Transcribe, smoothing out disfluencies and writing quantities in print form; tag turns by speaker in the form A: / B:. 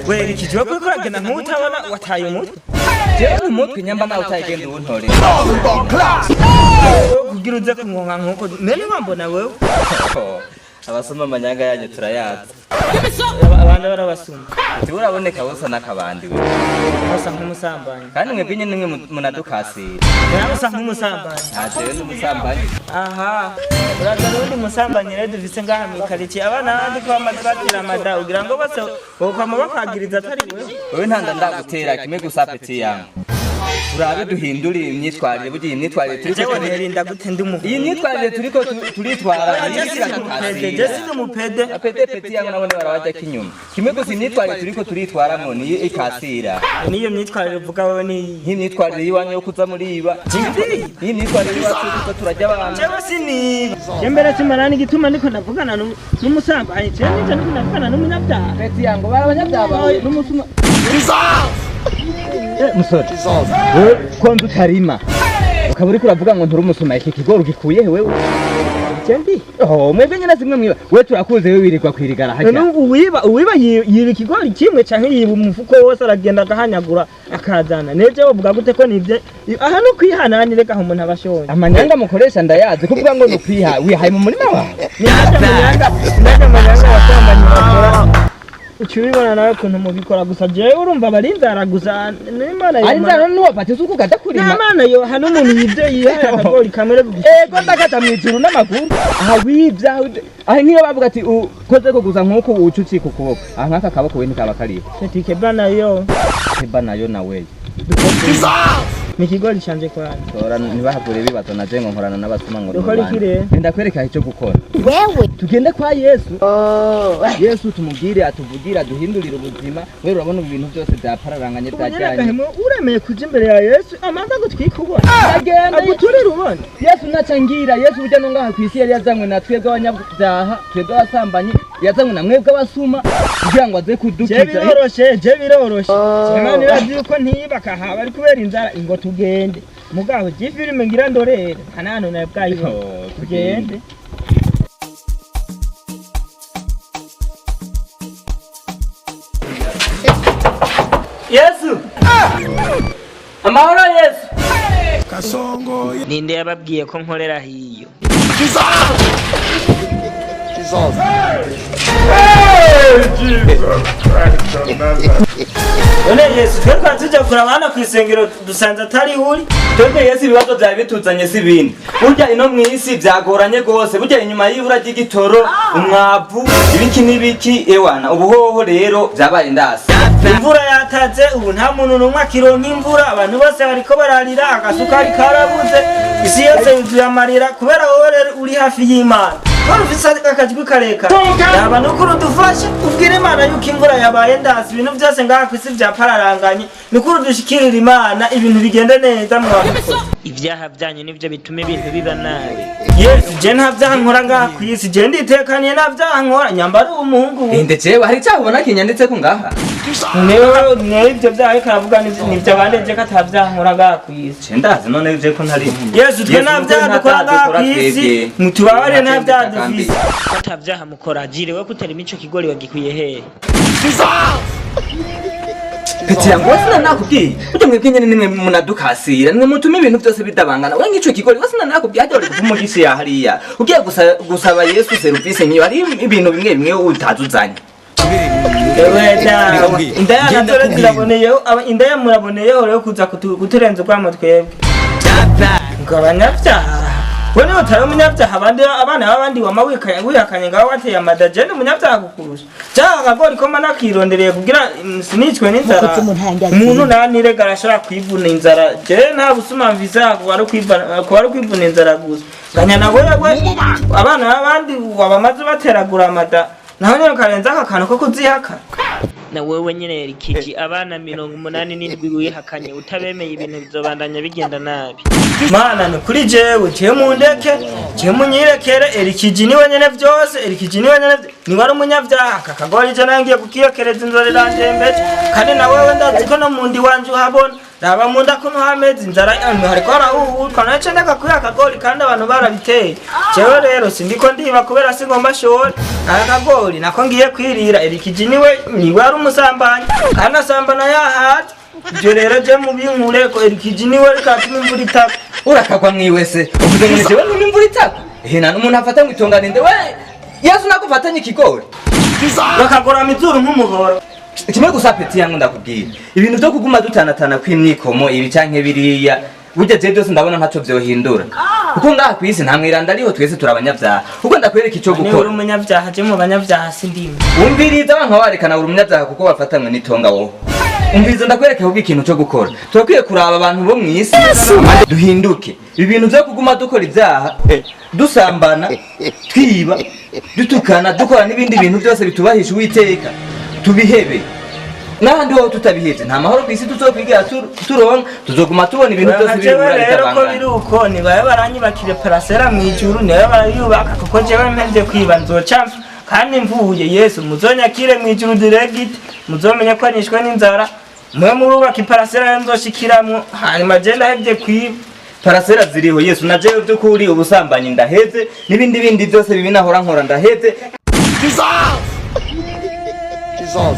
A: We ikiji we kuriko uragenda nk'utabona, wataye umutwe.
B: Jewe umutwe nyamba nawe utayigenda uwuntore.
A: Wewe kugira uze kunkonka nkuko none wambona wewe.
B: Abasoma amanyanga yanyu turayazi.
A: Abandi barabasuma.
B: Tiwe uraboneka busa n'akabandi we.
A: Basa nk'umusambanyi.
B: Kandi mwebwe nyene nimwe munadukasira.
A: Nawe usa nk'umusambanyi.
B: Nta jewe n'umusambanyi.
A: Aha uraza n'undi musambanyi rero dufise ngaha mw'ikaritsiye, abana bandi ko bamaze batera amada ugira ngo bose bokwama bakwagiriza atari wewe.
B: Wewe ntanda ndagutera kimwe gusa, petit yangu. Turabe duhindure imyitwarire, burya iyi myitwarire turiko
A: Jewe nerinda gute ndi umuhungu?
B: Iyi myitwarire turiko turitwara.
A: Je sindi umupede, je sindi umupede.
B: Apete petit yangu, nabone barabajya kinyuma. Kimwe gusa, imyitwarire turiko turitwaramwo niyo ikasira.
A: Niyo myitwarire uvuga wewe ni
B: Nk'imyitwarire y'iwanyu yo kuza muriba, iyi myitwarire y'iwacu yo kuza turajya abantu.
A: Jewe siniba, je mbere simara n'igituma ndiko ndavugana n'umusambanyi, je nije ndiko ndavugana n'umunyabyaha.
B: Petit yangu, bari abanyabyaha bawe n'umusuma. Musore, wewe ko nzi utarima ukaba uriko uravuga ngo nturi umusuma, iki kigori ugikuye he wewe?
A: Je ndi
B: Oh, mwebwe nyene zimwe mwiba. We turakuze, wewe wirirwa kwirigara harya.
A: None uwiba yiba ikigori kimwe canke yiba umufuko wose, aragenda agahanyagura akazana. Neje wovuga gute ko nivye? Aha no kwihananire reka umuntu aba ashonje.
B: Amanyanga mukoresha ndayazi, kuvuga ngo nukwiha wihaye mu murima wawe.
A: Nirya manyanga abasambanyi bakora, uca ubibona nawe ukuntu mubikora. Gusa jewe urumva bari inzara gusa n'Imana
B: Ari nzara nuwafata isuku ukaja kurima.
A: N'Imana yo hano umuntu yivye yihaye akagori kamwe gusa.
B: Ego, ndakata mw'ijuru n'amaguru. Aha wivye, aha nk'iyo bavuga ati ukoze ko gusa nk'uko uca ucika ukuboko, aha nk'aka kaboko we ntikaba kariho.
A: Tikeba nayo.
B: Keba nayo nawe.
A: Ni ikigori canje kwanza.
B: Tora ntibahavure bibaza na je ngo nkorana n'abasuma ngo
A: Dukora iki rero?
B: Ndakwereka icyo gukora.
C: Wewe.
B: Tugende kwa Yesu. Yesu tumubwire atuvugire aduhindurire ubuzima. Wewe urabona ubu ibintu byose byapararanganye, byajyanye.
A: Umunyagahemu uremeye kuja imbere ya Yesu amaze agutwika ubona?
B: Agenda.
A: Aguturira ubona?
B: Yesu ntaca ngira. Yesu burya no ngaha kw'isi yari yazanywe na twebwe abanyabyaha, twebwe abasambanyi, yazanywe na mwebwe abasuma kugira ngo aze
A: Je
B: kudukiza.
A: biroroshe, je biroroshe. Imana irazi yuko ntiba kahaba ari kubera inzara. Ingo tugende, mugabo je filime ngira ndorere nta nahantu nawe bwayibona.
B: Oh,
A: tugende.
B: Yesu, amahoro Yesu.
D: Kasongo.
A: Ninde yababwiye ko nkorera hiyo?
D: Jesus.
A: None Yesu, twe twari tujya kuraba hano ku isengero dusanze atari uri.
B: Twebwe Yesu ibibazo byari bituzanye si ibindi. Burya ino mw'isi byagoranye rwose, burya inyuma y'ibura ry'igitoro, umwavu, ibiki n'ibiki, ewana ubuhoho rero byabaye ndasi.
A: Imvura yataze, ubu nta muntu n'umwe akironka imvura, abantu bose bariko bararira, agasukari karabuze, isi yose yuzuye amarira. Kubera wowe rero uri hafi y'Imana, kubera ufise akajwi karekare, yaba nukuri udufashe ubwire Imana yuko imvura yabaye ndasi, ibintu byose ngaha kw'isi vyapararanganye. Nukuri udushikirira Imana ibintu bigende neza mwabikoze.
E: Ibyaha byanyu nibyo bituma ibintu biba nabi.
A: Yesu, je nta vyaha nkora ngaha kw'isi, je nditekaniye, nta vyaha nkora nyambara uwo muhungu we.
B: Inde jewe hari icyaha ubona kinyanditse ko ngaha?
A: Newe newe ivyo vyaha ariko aravuga nivyo abandi, je ko ata vyaha nkora ngaha kw'isi.
B: Je ndazi none je ko ntari.
A: Yesu, twe nta vyaha dukora ngaha kw'isi, mutubabarire, nta vyaha dufise.
E: Ko ata byaha mukora, jire we kutarima ico kigori wagikuye hehe?
B: Petit yangu, wese nakubwiye, burya mwebwe nyene nimwe munadukasira, nimwe mutuma ibintu byose bidabangana. We nk'ico kigori wese nakubwiye hajya uri kuva umugisha ya hariya ugiye gusaba Yesu serivisi nk'iyo, hari ibintu bimwe bimwe utazuzanye.
A: Ewe dawe, indaya nazo rero ziraboneyeho, indaya muraboneyeho rero kuza kuturenza urwamo twebwe ngo abanyabyaha. We niba utari umunyabyaha, abandi abana b'abandi wama wihakanye ngaho wateye amada, je ni umunyabyaha kukurusha? Cyaha akagori ko mana kirondereye kugira sinicwe n'inzara.
C: Mukozi umuntu yanjye.
A: Umuntu nanirega arashobora kwivuna inzara. Je nta busuma mvise, kuba ari kwivuna inzara gusa. Nganya na wewe abana b'abandi wabamaze bateragura amada, naho nyene ukarenza aka kantu ko kuzihaka.
E: Na wewe nyene Rikiji, abana 87 wihakanye utabemeye, ibintu bizobandanya bigenda nabi.
A: Mana, ni kuri jewe, jewe mundeke, jewe munyirekere. Erikiji niwe nyene vyose, Erikiji niwe nyene niwe ari umunyavyaha. Aka kagori je nayo ngiye kukiyokereza, inzara irandembeje. Kandi na wewe ndazi ko no mundi wanje uhabona. Raba mu nda kuno hameze inzara, hariko harahuhutwa nace ndeka kwiha akagori kandi abantu barabiteye. Jewe rero sindiko ndiba kubera singomba shore aka kagori nako ngiye kwirira. Erikiji niwe ari umusambanyi kandi asambana yahaze. Ivyo rero je mubinkureko, Erikiji niwe rikatuma imvura itagwa.
B: Urakagwa mwiwese, uvuze ngo ni jewe ntuma imvura itagwa? Ehe, nta n'umuntu afata ngo itongane nde we Yesu nagufatanye ikigori.
A: Bakagorama izuru nk'umuhoro.
B: Kimwe gusa, petit yangu, ndakubwira ibintu vyo kuguma dutanatana kw'imyikomo ibi canke biriya, burya je byose ndabona ntaco vyohindura, kuko ngaha kw'isi nta mwiranda ariho, twese turi abanyabyaha. Kuko ndakwereka ico
A: Niba uri
B: gukora.
A: umunyabyaha, je mu banyabyaha sindimwe.
B: Umviriza, wanka warekana uri umunyabyaha kuko wafatanywe n'itonga wowe. Umviriza, ndakwereka ahubwo ikintu co gukora. Turakwiye kuraba abantu bo mw'isi duhinduke. Ibi bintu vyo kuguma dukora ibyaha, dusambana, twiba, dutukana, dukora n'ibindi bintu byose bitubahisha Uwiteka, tubihebe. N'ahandi hoho tutabihevye nta mahoro kw'isi tuzokwigera turonka, tuzoguma tubona ibintu byose
A: Jewe
B: biri
A: rero ko
B: bitabangana.
A: Biri uko nibabe baranyubakire parasera mw'ijuru, nibabe barayubaka, kuko jewe mpevye kwiba nzoca mpfa. Kandi mvuye Yesu muzonyakire mw'ijuru direct, muzomenye ko nishwe n'inzara. Mwe murubaka iparasera yo nzoshikiramwo, hanyuma je ndahevye kwiba.
B: Parasera ziriho Yesu, na jewe by'ukuri ubusambanyi ndaheze, n'ibindi bindi byose bibi nahora nkora ndaheze.
D: Jesus! Jesus!